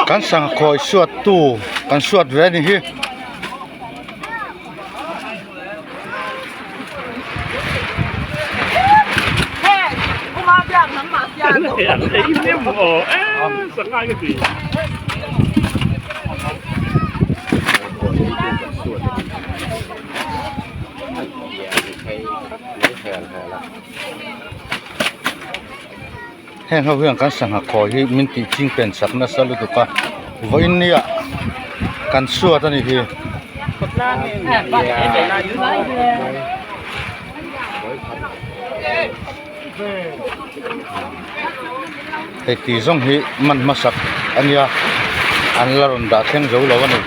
Kan sangha khawi suat tu kan suat ve a ni hi. Heng ho hian kan sangha khawi hi min tih ching pen sak nasa lutuk a vawiin nia kan suat a ni hi. Hei ti zawng hi man hmasak a nia an la rawn dah thleng zo lo a ni.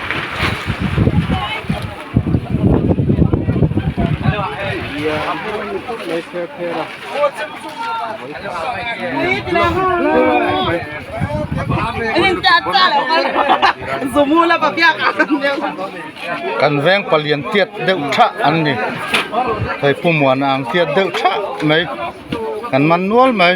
Kan veng palian tiat deuh thah an ni hei pu muana ang tiat deuh thah mai kan man nual mai.